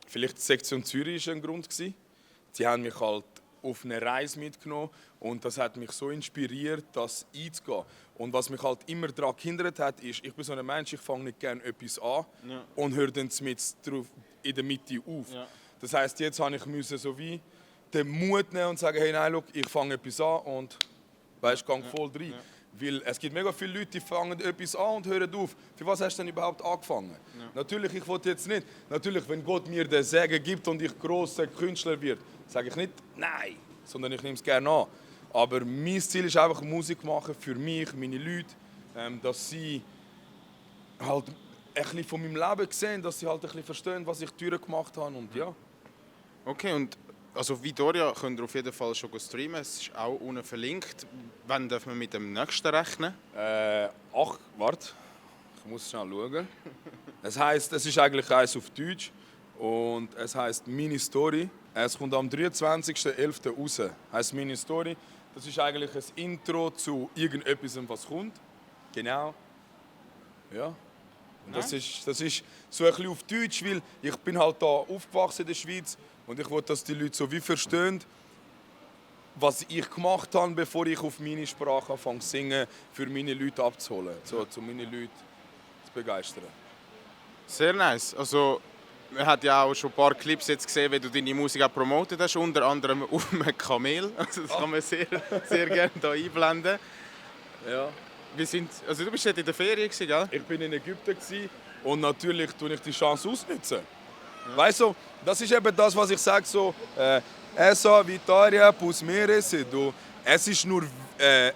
A: Vielleicht die Sektion Zürich war ein Grund. Sie haben mich halt auf eine Reise mitgenommen und das hat mich so inspiriert, das einzugehen. Und was mich halt immer daran gehindert hat, ist, ich bin so ein Mensch, ich fange nicht gerne etwas an und höre dann in der Mitte auf. Ja. Das heisst, jetzt musste ich so wie den Mut nehmen und sagen, hey, nein, look, ich fange etwas an und weißt, gehe voll rein. Ja. Weil es gibt mega viele Leute, die fangen etwas an und hören auf. Für was hast du denn überhaupt angefangen? Ja. Natürlich, ich wollte jetzt nicht. Natürlich, wenn Gott mir den Segen gibt und ich grosser Künstler werde, sage ich nicht nein, sondern ich nehme es gerne an. Aber mein Ziel ist einfach Musik machen für mich, meine Leute, dass sie halt ein bisschen von meinem Leben sehen, dass sie halt ein bisschen verstehen, was ich gemacht habe und ja.
C: Okay, und also Vittoria könnt ihr auf jeden Fall schon streamen, es ist auch unten verlinkt. Wann dürfen wir mit dem nächsten rechnen?
A: Warte, ich muss schnell schauen. Es ist eigentlich eins auf Deutsch und es heisst «Mini Story». Es kommt am 23.11. raus. Heisst «Mini Story». Das ist eigentlich ein Intro zu irgendetwas, was kommt. Genau. Ja. Und das ist so ein bisschen auf Deutsch, weil ich bin halt da aufgewachsen in der Schweiz und ich will, dass die Leute so wie verstehen, was ich gemacht habe, bevor ich auf meine Sprache anfange zu singen, für meine Leute abzuholen, so, um meine Leute zu begeistern.
C: Sehr nice. Also, man hat ja auch schon ein paar Clips jetzt gesehen, wie du deine Musik auch promotet hast, unter anderem auf einem Kamel. Also das kann man sehr, sehr gerne hier einblenden.
A: Ja.
C: Also du bist dort in der Ferien, gell?
A: Ich bin in Ägypten und natürlich tue ich die Chance ausnutzen. Weißt du, das ist eben das, was ich sage, so «Essa Vitória pus merecido». Es ist nur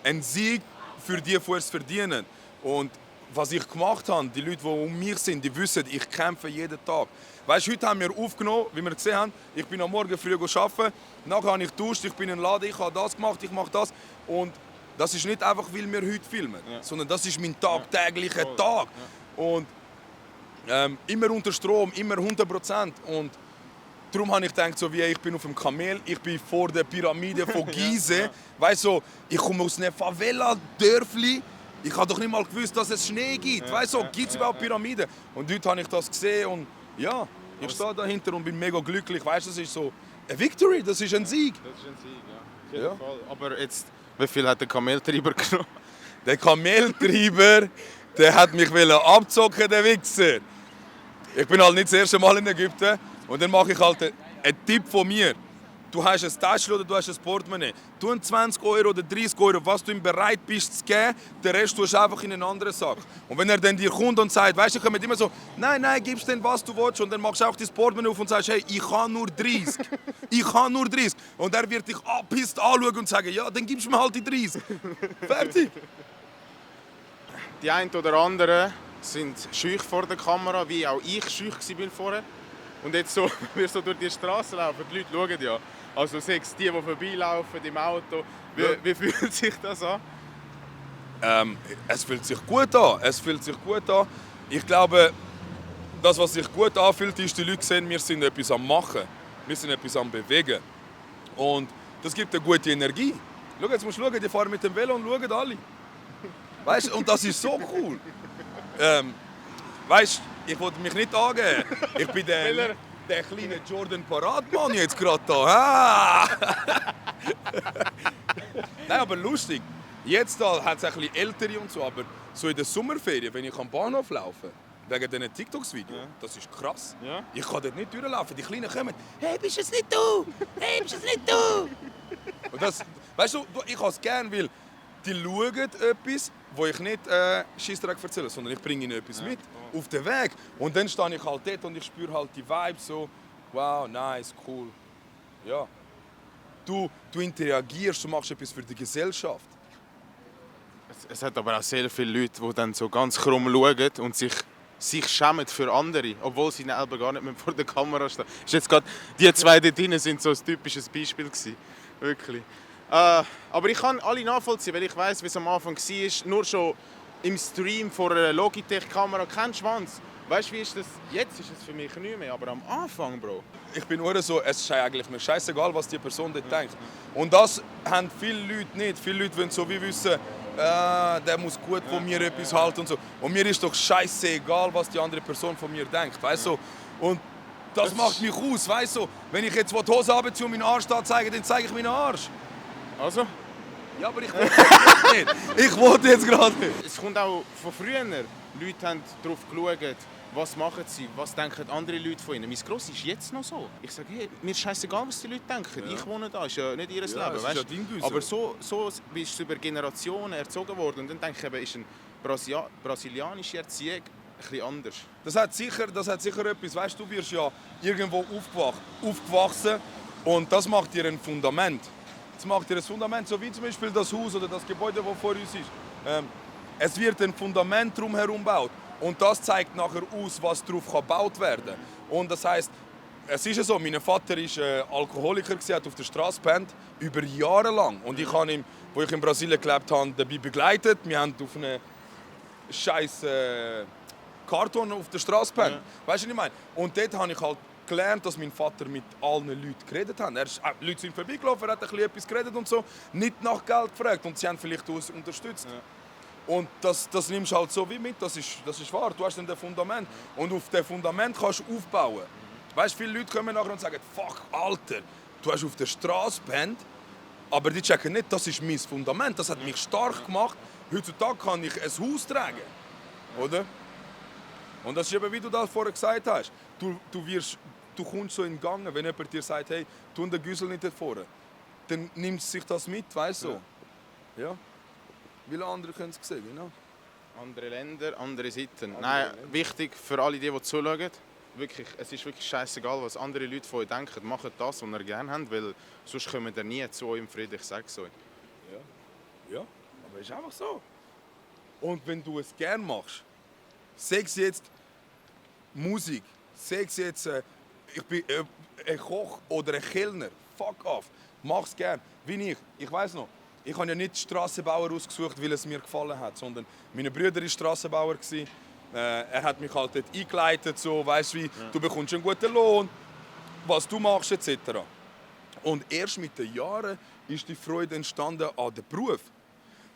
A: ein Sieg für die, die es verdienen. Und was ich gemacht habe, die Leute, die um mich sind, die wissen, ich kämpfe jeden Tag. Weißt du, heute haben wir aufgenommen, wie wir gesehen haben, ich bin am Morgen früh arbeiten, nachher habe ich geduscht, ich bin in den Laden, ich habe das gemacht, ich mache das. Und das ist nicht einfach, weil wir heute filmen, sondern das ist mein tagtäglicher Tag. Und immer unter Strom, immer 100%. Und darum habe ich gedacht, so wie ich bin auf dem Kamel, ich bin vor der Pyramide von Gizeh. Weißt du, ich komme aus einem Favela-Dörfli. Ich habe doch nicht mal gewusst, dass es Schnee gibt. Weißt du, gibt es überhaupt Pyramiden? Und heute habe ich das gesehen und ja, ich stehe dahinter und bin mega glücklich. Weißt du, das ist so eine Victory, das ist ein Sieg.
C: Das ist ein Sieg, ja. Auf jeden Fall. Aber jetzt, wie viel hat der Kameltreiber genommen?
A: Der Kameltreiber, der hat mich abzocken, der Wichser. Ich bin halt nicht das erste Mal in Ägypten und dann mache ich halt einen Tipp von mir. Du hast ein Täschchen oder du hast ein Portemonnaie. Tu 20 Euro oder 30 Euro, was du ihm bereit bist zu geben, den Rest tust du einfach in einen anderen Sack. Und wenn er dann dir kommt und sagt, weißt du, ich komme immer so, nein, gibst denn was du willst und dann machst du auch dein Portemonnaie auf und sagst, hey, ich habe nur 30. Ich habe nur 30. Und er wird dich abpisst anschauen und sagen, ja, dann gibst du mir halt die 30. Fertig.
C: Die einen oder anderen sind scheu vor der Kamera, wie auch ich scheu war vorher. Und jetzt so, wenn wir so durch die Straße laufen, die Leute schauen ja. Also sechs die vorbeilaufen im Auto. Wie fühlt sich das an?
A: Es fühlt sich gut an. Es fühlt sich gut an. Ich glaube, das, was sich gut anfühlt, ist, die Leute sehen, wir sind etwas am Machen. Wir sind etwas am Bewegen. Und das gibt eine gute Energie. Schau, jetzt musst du schauen, die fahren mit dem Velo und schauen alle. Weißt du, und das ist so cool. Weißt du, ich wollte mich nicht angeben. Ich bin der kleine Jordan Paradmann jetzt gerade da. Nein, aber lustig. Jetzt hat es ein bisschen ältere und so, aber so in der Sommerferien, wenn ich am Bahnhof laufe, wegen diesen TikToks-Videos, das ist krass.
C: Ja.
A: Ich kann dort nicht durchlaufen. Die Kleinen kommen, hey, bist es nicht du? Hey, bist es nicht du? Und das, weißt du, ich habe es gerne, weil die schauen etwas, wo ich nicht Scheissdreck erzähle, sondern ich bringe ihnen etwas mit auf den Weg. Und dann stehe ich halt dort und ich spüre halt die Vibes so, wow, nice, cool. Ja. Du interagierst, du machst etwas für die Gesellschaft.
C: Es hat aber auch sehr viele Leute, die dann so ganz krumm schauen und sich schämen für andere, obwohl sie selber gar nicht mehr vor der Kamera stehen. Ist jetzt gerade, die zwei dort drinnen sind so ein typisches Beispiel gewesen. Wirklich. Aber ich kann alle nachvollziehen, weil ich weiss, wie es am Anfang war. Nur schon im Stream vor einer Logitech-Kamera, kein Schwanz. Weißt du, wie ist das? Jetzt ist es für mich nicht mehr, aber am Anfang, Bro.
A: Ich bin nur so, es ist eigentlich mir scheißegal, was die Person dort denkt. Und das haben viele Leute nicht. Viele Leute wollen so wie wissen, der muss gut von mir etwas halten und so. Und mir ist doch scheißegal, was die andere Person von mir denkt, weißt du? Und das macht mich aus, weißt du? Wenn ich jetzt die Hose runterziehe und meinen Arsch da zeige, dann zeige ich meinen Arsch.
C: Also?
A: Ja, aber ich wollte jetzt nicht. Ich wollte jetzt gerade nicht.
C: Es kommt auch von früher. Leute haben darauf geschaut, was machen sie, was denken andere Leute von ihnen. Mein Gross ist jetzt noch so. Ich sage, hey, mir ist scheißegal, was die Leute denken. Ja. Ich wohne da, ist ja nicht ihr Leben.
A: Weißt?
C: Ja aber so bist du über Generationen erzogen worden. Und dann denke ich, eben, ist eine brasilianische Erziehung ein bisschen anders.
A: Das hat sicher etwas. Weißt, du wirst ja irgendwo aufgewachsen und das macht dir ein Fundament. Das macht dir ein Fundament, so wie zum Beispiel das Haus oder das Gebäude, das vor uns ist. Es wird ein Fundament drumherum gebaut. Und das zeigt nachher aus, was darauf gebaut werden kann. Und das heisst, es ist ja so, mein Vater war Alkoholiker, hat auf der Straße gepennt, über Jahre lang. Und ich habe ihn, als ich in Brasilien gelebt habe, dabei begleitet. Wir haben auf einen scheiß Karton auf der Straße gepennt. Weißt du, was ich meine? Und dort habe ich halt gelernt, dass mein Vater mit allen Leuten geredet hat. Leute sind vorbeigelaufen, er hat etwas geredet und so, nicht nach Geld gefragt. Und sie haben vielleicht uns unterstützt. Ja. Und das nimmst du halt so wie mit, das ist wahr. Du hast dann das Fundament und auf dem Fundament kannst du aufbauen. Weißt du, viele Leute kommen nachher und sagen, fuck, Alter, du hast auf der Straße gepennt, aber die checken nicht, das ist mein Fundament, das hat mich stark gemacht. Heutzutage kann ich ein Haus tragen, oder? Und das ist eben, wie du das vorher gesagt hast, du kommst so in Gang, wenn jemand dir sagt, hey, tu den Güssel nicht dort vorne, dann nimmt sich das mit, weißt du? Ja. Weil andere können es sehen, genau.
C: Andere Länder, andere Seiten. Nein, wichtig für alle, die zuschauen. Wirklich, es ist wirklich scheißegal, was andere Leute von euch denken. Macht das, was ihr gerne habt, weil sonst kommen ihr nie zu eurem Frieden, ich sage es euch.
A: Ja, aber es ist einfach so. Und wenn du es gerne machst, sei es jetzt Musik, sei es jetzt ich bin ein Koch oder ein Kellner, fuck off, mach's gern. Wie ich weiss noch, ich habe ja nicht Strassenbauer ausgesucht, weil es mir gefallen hat, sondern mein Bruder war Strassenbauer. Er hat mich halt dort eingeleitet, so, weißt wie, du bekommst einen guten Lohn, was du machst, etc. Und erst mit den Jahren ist die Freude entstanden an dem Beruf.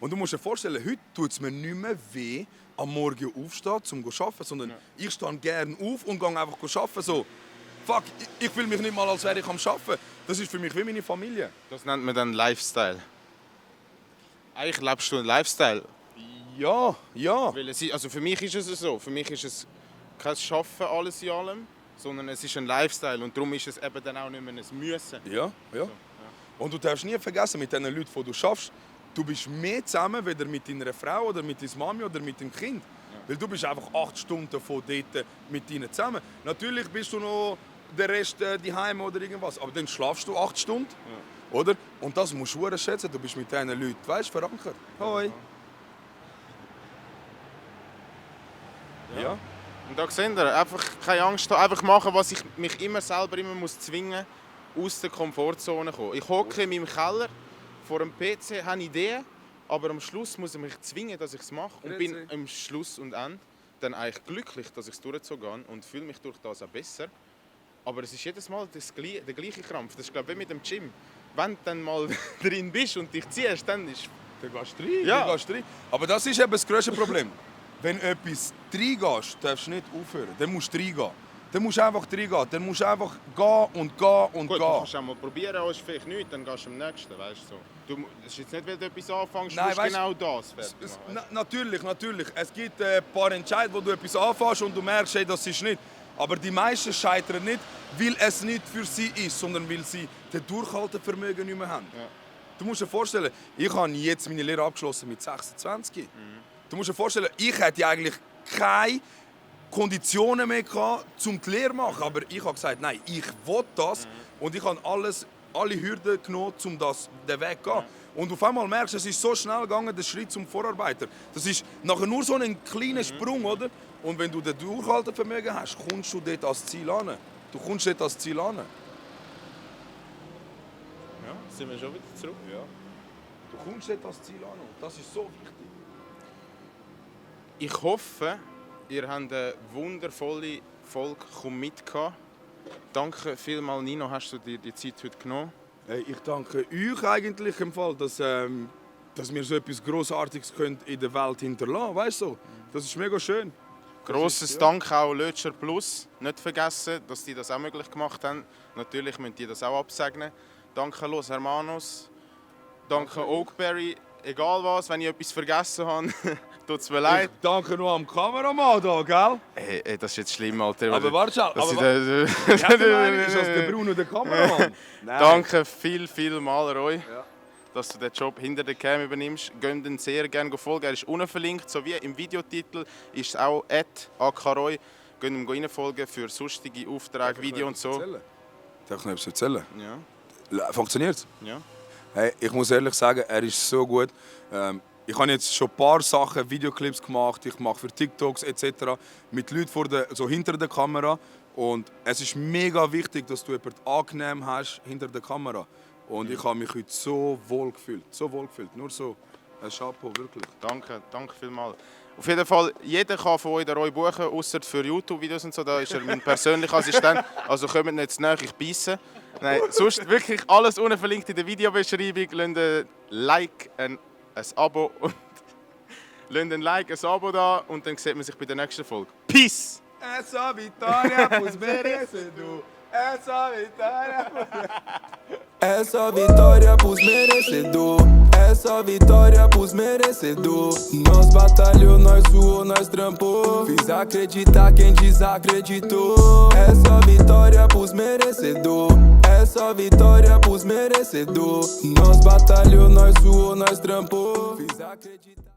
A: Und du musst dir vorstellen, heute tut es mir nicht mehr weh, am Morgen aufstehen, um zu arbeiten, sondern ich stehe gerne auf und gehe einfach arbeiten. So, fuck, ich fühle mich nicht mal, als wäre ich am Arbeiten. Das ist für mich wie meine Familie.
C: Das nennt man dann Lifestyle. Eigentlich lebst du einen Lifestyle.
A: Ja.
C: Weil also für mich ist es so. Für mich ist es kein Schaffen alles in allem, sondern es ist ein Lifestyle. Und darum ist es eben dann auch nicht mehr ein Müssen.
A: Ja. Und du darfst nie vergessen, mit den Leuten, die du schaffst, du bist mehr zusammen, weder mit deiner Frau oder mit deiner Mami oder mit dem Kind. Ja. Weil du bist einfach 8 Stunden von dort mit ihnen zusammen. Natürlich bist du noch der Rest daheim oder irgendwas, aber dann schlafst du 8 Stunden. Ja. Oder? Und das musst du schätzen, du bist mit diesen Leuten, weißt, verankert. Hoi. Ja.
C: Und da seht ihr, einfach keine Angst haben, einfach machen, was ich mich immer selber muss zwingen, aus der Komfortzone zu kommen. Ich hocke in meinem Keller vor dem PC, habe Ideen, aber am Schluss muss ich mich zwingen, dass ich es mache. Und bin am Schluss und Ende dann eigentlich glücklich, dass ich es durchgezogen habe und fühle mich durch das auch besser. Aber es ist jedes Mal der gleiche Krampf. Das ist, glaube ich, wie mit dem Gym. Wenn du dann mal drin bist und dich ziehst, dann ist...
A: Dann gehst du rein. Ja. Dann gehst du rein. Aber das ist eben das grösste Problem. Wenn du etwas reingehst, darfst du nicht aufhören. Dann musst du reingehen. Dann musst du einfach reingehen. Dann musst du einfach gehen und gehen und
C: Gut,
A: gehen.
C: Du kannst auch mal probieren, hast vielleicht nichts, dann gehst du am nächsten. Weißt du, so. Es ist jetzt nicht, weil du etwas anfängst,
A: Nein,
C: du musst genau das fertig machen.
A: Natürlich. Es gibt ein paar Entscheidungen, wo du etwas anfängst und du merkst, hey, das ist nicht. Aber die meisten scheitern nicht, weil es nicht für sie ist, sondern weil sie das Durchhaltevermögen nicht mehr haben. Ja. Du musst dir vorstellen, ich habe jetzt meine Lehre abgeschlossen mit 26. Du musst dir vorstellen, ich hätte eigentlich keine Konditionen mehr gehabt, um die Lehre zu machen. Aber ich habe gesagt, nein, ich will das. Und ich habe alle Hürden genommen, um den Weg zu gehen. Und auf einmal merkst du, es ist so schnell gegangen, der Schritt zum Vorarbeiter. Das ist nachher nur so ein kleiner Sprung, oder? Und wenn du das Durchhaltevermögen hast, kommst du dort ans Ziel an. Du kommst dort ans Ziel an.
C: Ja, sind wir schon wieder zurück?
A: Ja. Du kommst dort ans Ziel an. Das ist so wichtig.
C: Ich hoffe, ihr habt eine wundervolle Folge mit gehabt. Danke vielmals, Nino, hast du dir die Zeit heute genommen?
A: Ich danke euch eigentlich im Fall, dass wir so etwas Grossartiges in der Welt hinterlassen können. Weißt du? Das ist mega schön.
C: Grosses Dank auch Lötscher Plus. Nicht vergessen, dass die das auch möglich gemacht haben. Natürlich müssen die das auch absegnen. Danke Los Hermanos. Danke Oakberry. Egal was, wenn ich etwas vergessen habe, tut es mir leid.
A: Ich danke nur am Kameramann hier, gell?
C: Hey, das ist jetzt schlimm, Alter.
A: Aber warte schon.
C: Ist
A: das der Bruno, der Kameramann?
C: Danke viel mal euch, dass du den Job hinter der Cam übernimmst. Gönnt ihn sehr gerne folgen. Er ist unten verlinkt, sowie im Videotitel ist es auch @akaroy. Gönnt ihm reinfolgen für sonstige Aufträge, Video und so.
A: Darf ich noch etwas erzählen?
C: Ja.
A: Funktioniert es?
C: Ja.
A: Hey, ich muss ehrlich sagen, er ist so gut. Ich habe jetzt schon ein paar Sachen, Videoclips gemacht, ich mache für TikToks etc. mit Leuten so hinter der Kamera. Und es ist mega wichtig, dass du jemanden angenehm hast hinter der Kamera. Und ich habe mich heute so wohl gefühlt. Nur so ein Chapeau, wirklich.
C: Danke vielmals. Auf jeden Fall, jeder kann von euch den Roy buchen, außer für YouTube-Videos und so. Da ist er mein persönlicher Assistent. Also kommt nicht zu nahe, ich beisse. Nein, sonst wirklich alles unten verlinkt in der Videobeschreibung. Lasst ein Like, ein Abo und lasst ein Like, ein Abo da und dann sieht man sich bei der nächsten Folge. Peace!
A: Essa vitória pros merecedores. Essa vitória pros
E: merecedores. Essa vitória pros merecedores. Nós batalhou, nós suou, nós trampou. Fiz acreditar quem desacreditou. Essa vitória pros merecedores. só vitória pros merecedor. Nós batalhou, nós suou, nós trampou. Fiz acreditar.